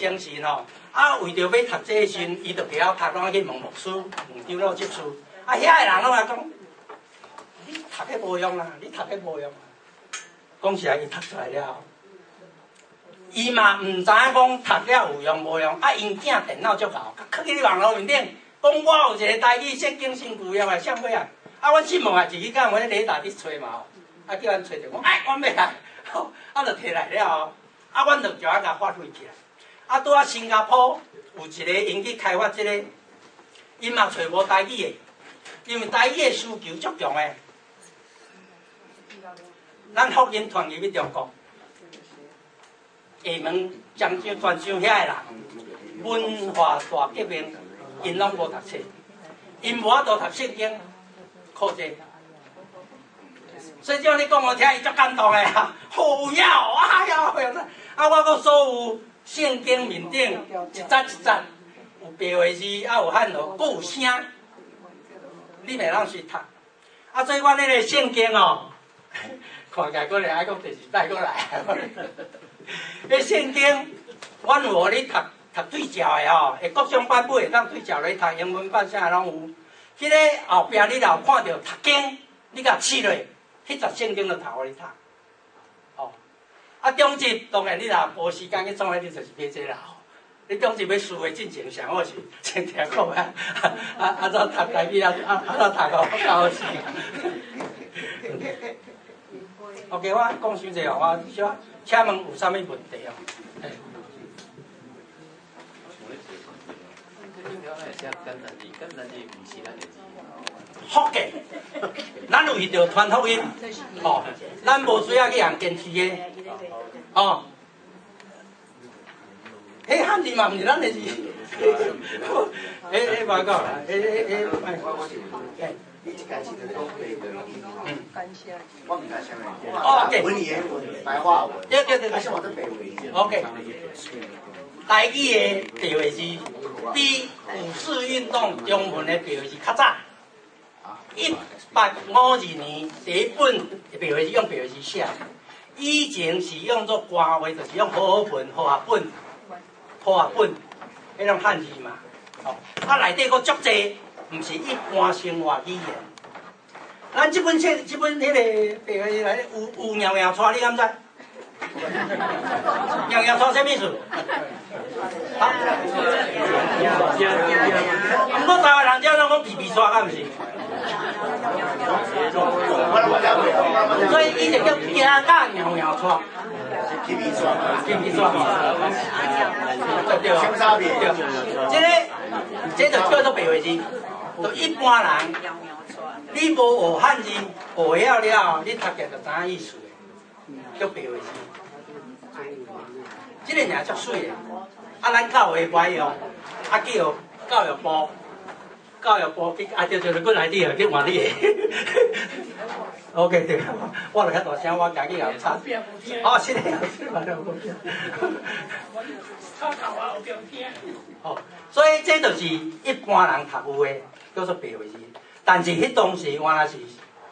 精神吼，啊，為著欲讀這个時陣，伊就袂曉讀，攏愛去問牧師、問長老執事。啊，遐个人攏來講，你讀彼無用啦，你讀彼無用啦。講實在，伊讀出來了後，伊嘛毋知影講讀了有用無用。啊，𪜶囝電腦足𠢕，囥佇網路面頂，講我有一个台語聖經新舊約的，啥物啊？啊，阮新聞也自己講，阮咧雷達佇揣嘛吼，啊，叫阮揣著，講哎，阮欲來，啊，就提來了後，啊，阮就就愛共發揮起來。啊，拄仔新加坡有一个𪜶去開發這个，𪜶嘛揣無台語的，因為台語的需求足強的。咱福音傳入去中國，廈門、漳州、泉州遐的人，文化大革命，𪜶攏無讀冊，𪜶無法度讀聖經，靠這個。所以這你講予聽，伊足感動的啊！好有影哦，哎呀，啊，我閣所有聖經面頂一節一節有白話字，啊有漢字，閣有聲，你袂當隨讀。啊，所以阮彼个聖經哦，看起來可能愛閣第二擺閣來。彼聖經，阮有予你讀讀對照的吼，會各種版本會當對照來讀，英文版啥攏有。彼个後壁你若有看著讀經，你共試落，彼節聖經就讀予你讀。哦，啊，中集當然你若無時間去創，你就是買這啦。你中集欲書的進程上好是先聽講啊，啊啊怎讀台語啊啊啊怎讀較較好勢。OK，我講傷濟哦，我小請問有啥物問題哦？福建，咱為著傳福音，吼，咱無需要去人堅持的，哦。彼漢字嘛，毋是咱的字。彼彼無講啦，彼彼彼，哎。你一開始就講白話字，我毋知啥物。哦，對。文言文、白話文。對對對對。啊，啥物叫白話字？OK。台語的白話字比五四運動中文的白話字較早。1852第一本白話字用白話字寫，以前是用做官話，就是用和合本、和合本、和合本，彼種漢字嘛。哦，啊內底閣足濟，毋是一般生活語言。咱這本冊、這本彼个白話字內底有有搖搖掣，你敢知？搖搖掣啥物意思？啊？毋過台灣人遮攏講皮皮掣，敢毋是？所以伊就叫驚甲搖搖掣。皮皮掣，皮皮掣。對對。對。這個，這就叫做白話字。就一般人，你無學漢字，學曉了後，你讀起來就知影意思的，叫白話字。這个爾足媠的，啊，咱教會無愛用，啊，叫教育部，教育部去，啊，對對對，過來你去換你的。OK，對，我就較大聲，我家己也有吵。哦，是的，是的，哦，所以這就是一般人讀有的，叫做白話字。但是彼當時原來是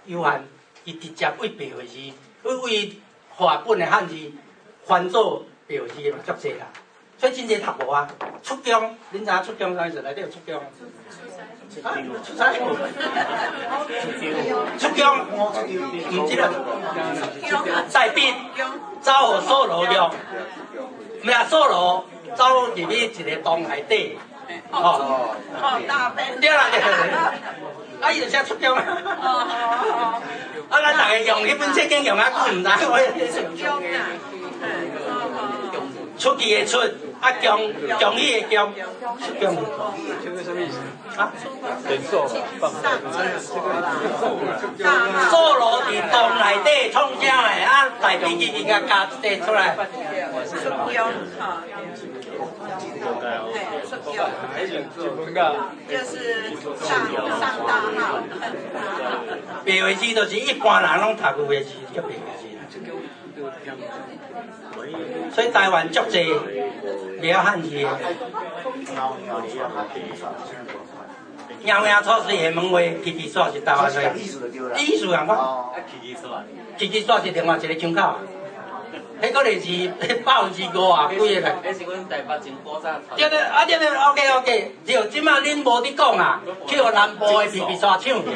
有限，伊直接對白話字，對對和合本的漢字翻做白話字的嘛足濟啦。所以真濟讀無啊。出恭，恁知影出恭啥意思？內底有出恭。啊，出差。出恭，毋是啦。大衛走予掃羅掠，毋是啊，掃羅走入去一个洞內底。哦，對啦對啦，啊伊就寫出恭啊。啊，咱逐个用彼本聖經用啊久，毋知我。出去的出，啊恭恭喜的恭，出恭。啊？掃羅佇洞內底創啥的？啊，大衛已經共加一個出來。就是上上大號。白話字就是一般人攏讀有的字，叫白話字。所以台灣足濟袂曉漢字的。搖搖掣是廈門話，皮皮掣是台灣話。意思仝款。皮皮掣是另外一个腔口。彼個是5%啊，幾個啦？彼是阮台北前古早。對對，啊對對，OK OK，對，這馬恁無佇講啊，去予南部的皮皮沙搶去，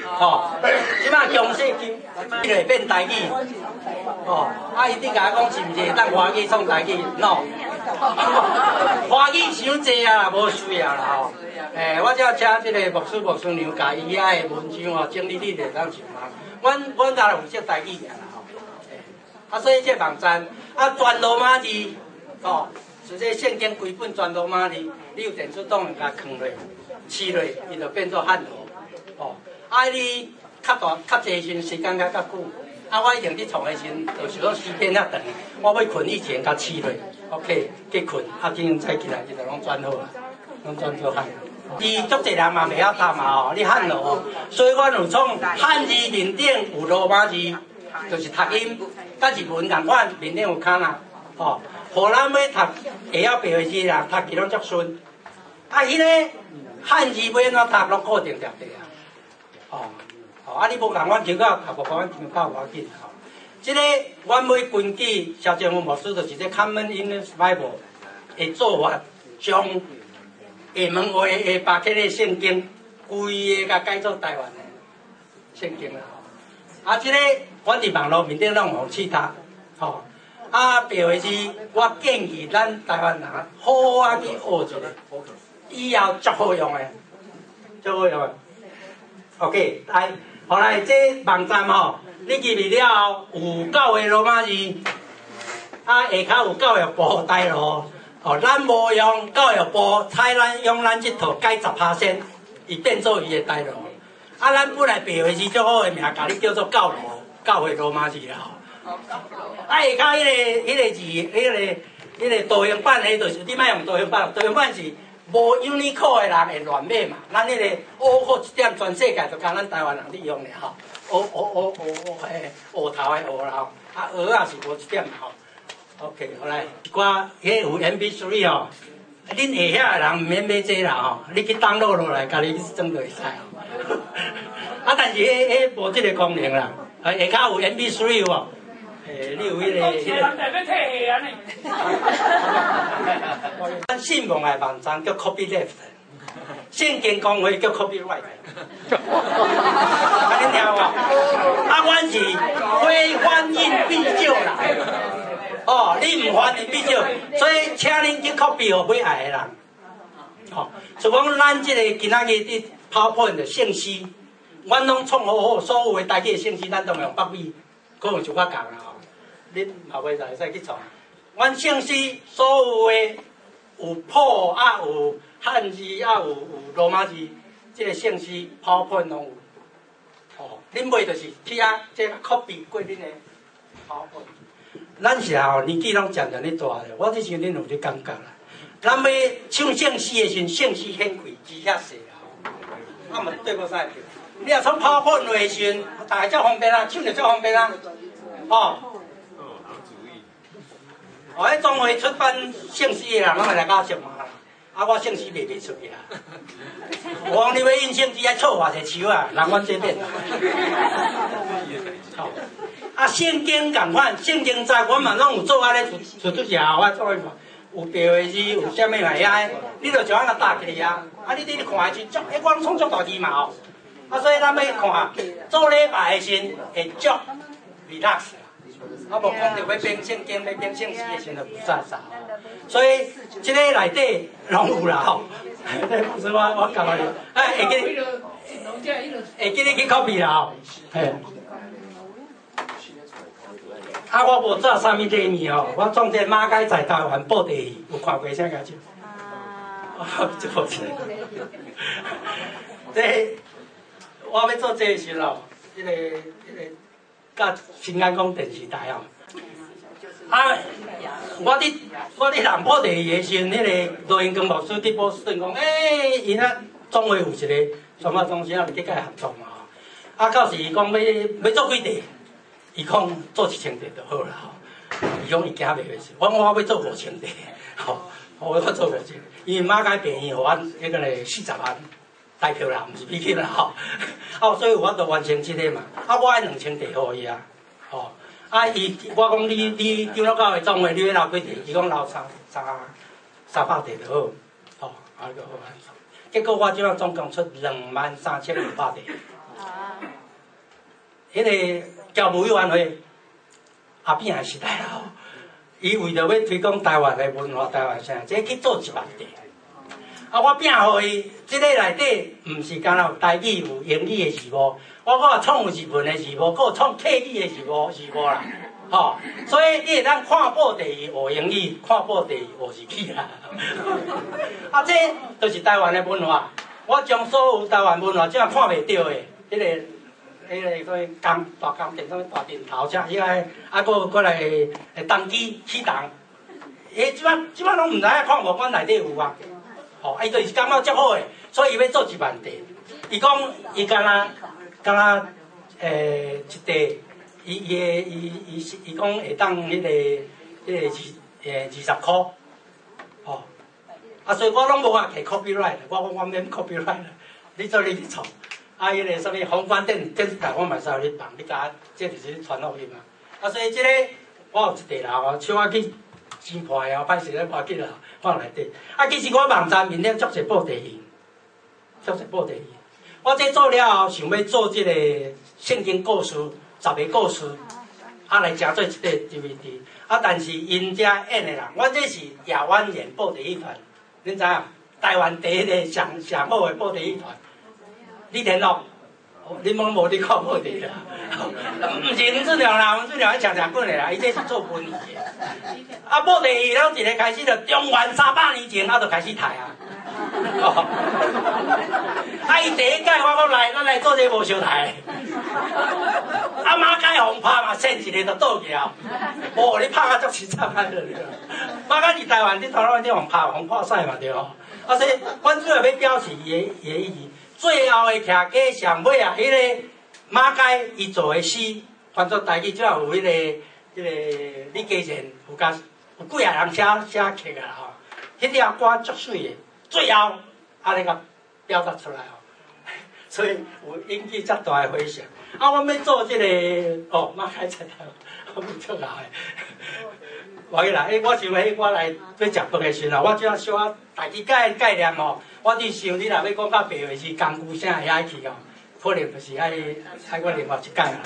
吼，這馬強勢金，伊會變台語，哦，啊伊頂共我講是毋是會當華語創台語？No，華語傷濟啊，無需要啦吼。欸，我才請這个牧師牧師娘共伊遐的文章吼整理你就會當上網。阮敢若負責台語爾啦吼。啊，所以這網站啊，全羅馬字，吼，是這聖經規本全羅馬字，你有電子檔共囥落、試落，伊就變做漢羅，吼。啊，你較大較濟時陣時間較較久，啊，我一定佇創的時陣，就是講時間較長，我欲睏以前共試落，OK，去睏，啊，今早起來伊就攏轉好啊，攏轉做漢。伊足濟人嘛袂曉讀嘛吼，你漢羅，所以阮有創漢字面頂有羅馬字，就是讀音，佮日文仝款，面頂有卡納，吼，予咱欲讀會曉白話字人讀起攏足順。啊，彼个漢字欲按怎讀，攏固定佇底啊，吼，吼，啊，你無共阮求教，讀無共阮求教無要緊吼。這个阮欲根據蕭政府牧師，就是這 Common English Bible 的做法，將廈門話的巴克的聖經，規个共改做台灣的聖經啦。啊，這个阮佇網路面頂攏有予試讀，吼。啊，白話字，我建議咱台灣人好好仔去學一下，以後足好用的，足好用的。OK，來，後來這網站吼，你入去了後有教會羅馬字，啊，下跤有教育部台羅。哦，咱無用教育部採咱用咱這套改10%，伊變做伊的台羅。啊，咱本來白話字足好的名，共你叫做教羅，教會羅馬字啦吼。啊，下跤彼个字，彼个圖形版，彼就是你莫用圖形版，圖形版是無 Unicode 的人會亂碼嘛。咱彼个烏號一點，全世界就干咱台灣人佇用爾吼。烏烏烏烏烏嘿，烏頭的烏啦吼，啊蚵仔是無一點吼。OK，好來，一寡彼有 MP3 吼，恁會曉的人毋免買這啦吼，你去 download 落來，家己去裝就會使吼。啊，但是彼無這个功能啦，啊，下跤有 MP3 有無？欸，你有彼个。咱信望愛網站叫 Copy Left，聖經公會叫 Copy Right。啊，恁聽無？啊，阮是非翻印必照啦。哦，你毋翻譯必照，所以請恁去 copy 予欲愛的人。哦，就講咱這个今仔日佇 PowerPoint 的聖詩，阮攏創好好，所有的台語的聖詩，咱都用北美，可能就較仝啦吼。恁嘛袂使會使去創。阮聖詩所有的有譜啊，有漢字啊，有羅馬字，這个聖詩 PowerPoint 攏有。哦，恁買就是去遐這 copy 過恁的 PowerPoint。咱是吼年紀攏漸漸咧大咧，我只想恁有咧感覺啦。咱欲唱聖詩的時陣，聖詩顯開字遐細啦，啊嘛對無啥對。你若創 PowerPoint 的時陣，大家足方便啊，唱就足方便啊，吼。哦，彼總會出版聖詩的人，攏會來佮我相罵啦。啊，我聖詩賣袂出去啦。我講你欲印聖詩愛錯偌濟樹啊，人阮這邊。啊，聖經仝款，聖經在阮嘛攏有做按呢，出出時候我做有白話字，有啥物嘛遐，你就就按呢搭起來啊。啊，你佇咧看的時陣，欸，我攏創足大字嘛吼。啊，所以咱欲看做禮拜的時陣會足 relax 啦。啊，無講著欲編聖經、欲編聖詩的時陣就霧煞煞。所以這个內底攏有啦吼。這我感覺，哎，會記得去 copy 啦吼。嘿。啊，我無做啥物禮物吼，我創這馬偕在台灣布袋戲，有看過請舉手？啊，這無錢。這我欲做這个時候，彼个佮新安宮電視台吼。啊，我佇人布袋戲的時陣，彼个羅英光牧師佇波士頓講，欸，𪜶遐總會有一个傳播中心，啊，去佮伊合作嘛吼。啊，到時伊講欲做幾塊？伊講做1000塊就好啦吼。伊講伊驚袂會我講我欲做5000塊，吼，我欲做五千。因為馬偕病院予阮彼个40萬台票啦，毋是美金啦吼。啊，所以有法度完成這个嘛。啊，我愛2000塊予伊啊，吼。啊，伊我講你長老教會總會，你欲留幾塊？伊講留三百塊就好，吼，啊個好啊。結果我這擺總共出23,500塊。彼個僑務委員會阿扁的時代啦，伊為著欲推廣台灣的文化、台灣啥，這去做1萬塊。啊，我摒予伊，這个內底毋是干焦有台語、有英語的字幕，我閣有創有日文的字幕，閣有創客語的字幕啦，吼，所以你會當看布袋戲學英語，看布袋戲學日語啦。啊，這就是台灣的文化。我將所有台灣文化，這看袂著的，彼个啥物江大江店，啥物大陣頭，遮彼个啊，閣來銅機起銅，欸，這擺攏毋知影看無，阮內底有啊。吼，啊，伊就是感覺足好的，所以伊欲做1萬塊。伊講伊敢若一塊，伊伊的伊伊伊講會當彼个20箍，吼。啊，所以我攏無愛提 copyright，我講我免 copyright 啦，你做你去創。啊，彼個啥物宏觀電視台，我嘛會使予你放，你共這就是傳福音嘛。啊，所以這个我有一塊啦吼，小可去錢破的哦，歹勢咧無要緊啦，放內底。啊，其實我網站面頂足濟布袋戲，足濟布袋戲。我這做了後，想欲做這個聖經故事，十个故事，啊來成做一個 DVD。啊，但是𪜶遮演的人，我這是亞灣演布袋戲團，恁知影？台灣第一个上上好的布袋戲團。李天祿，恁攏無咧看布袋戲啦？毋是黃俊良啦，黃俊良彼唱唱滾的啦，伊這是做文藝的。啊，布袋戲攏一个開始就中原300年前，啊，就開始刣啊。哦，啊，伊第一屆我講來，咱來做這個無相刣。啊，馬偕予拍嘛，扇一个就倒去啊。無，你拍甲足凄慘啊！馬偕佇台灣，佇台灣你予拍，予破屎嘛對吼。啊，所以，阮主要欲表示伊的意義。最後的徛家上尾啊，彼個馬偕伊做的詩，翻做台語，怎有彼个李家賢有共有幾仔人寫寫曲啊吼。彼條歌足媠的，最後按呢共表達出來吼，所以有引起遮大的迴響。啊，阮欲做這个哦，馬偕在台，我欲做老的。無要緊啦，欸，我想彼我來欲食飯的時陣，我只小可大家概念吼，我佇想你若欲講較白話是工具聲遐去哦，可能就是愛我另外一擺啦。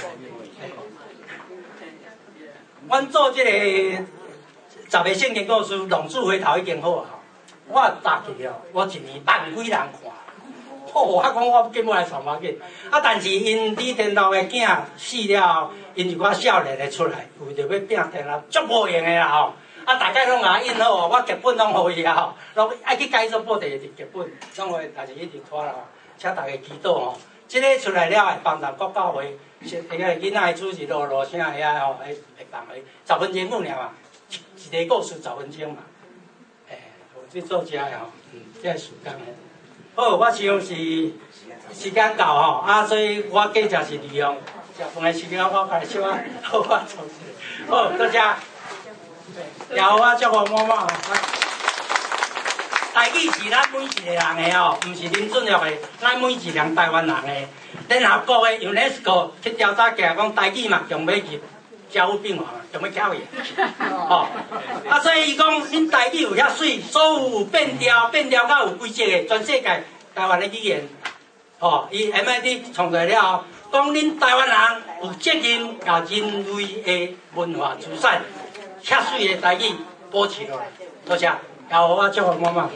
阮做這个十个聖經故事，浪子回頭已經好啊。我早期哦，我一年萬幾人看，哦，我講我根本來創無要緊。啊，但是𪜶李天祿的囝死了後，𪜶一寡少年的出來，為著欲拚天啊，足無閒的啦吼。啊，大概攏共印好，我劇本攏予伊啊吼，攏愛去改做布袋戲劇本，攏予伊，但是一直拖啦吼，請大家祈禱吼。這个出來了會幫助國教會，是彼個囡仔的主持路路啥遐吼，會幫伊10分鐘爾嘛，一个故事十分鐘嘛。欸，有去做這个吼，這个時間的。好，我想是時間到吼，啊，所以我計劃是利用食飯的時間，我來小可好好做一下。好，多謝。然後我祝福滿滿。台語是咱每一個人的哦，毋是林俊樂的，咱每一個人台灣人的。聯合國的 UNESCO 去調查起來，講台語嘛，強欲入加護病房，強欲翘去。吼，啊，所以伊講，恁台語有遐媠，所有有變調、變調甲有規則的，全世界台灣的語言，吼，伊 MIT 創出來了後，講恁台灣人有責任共人類的文化資產，遐媠的台語保持落來。多謝，然後我祝福滿滿。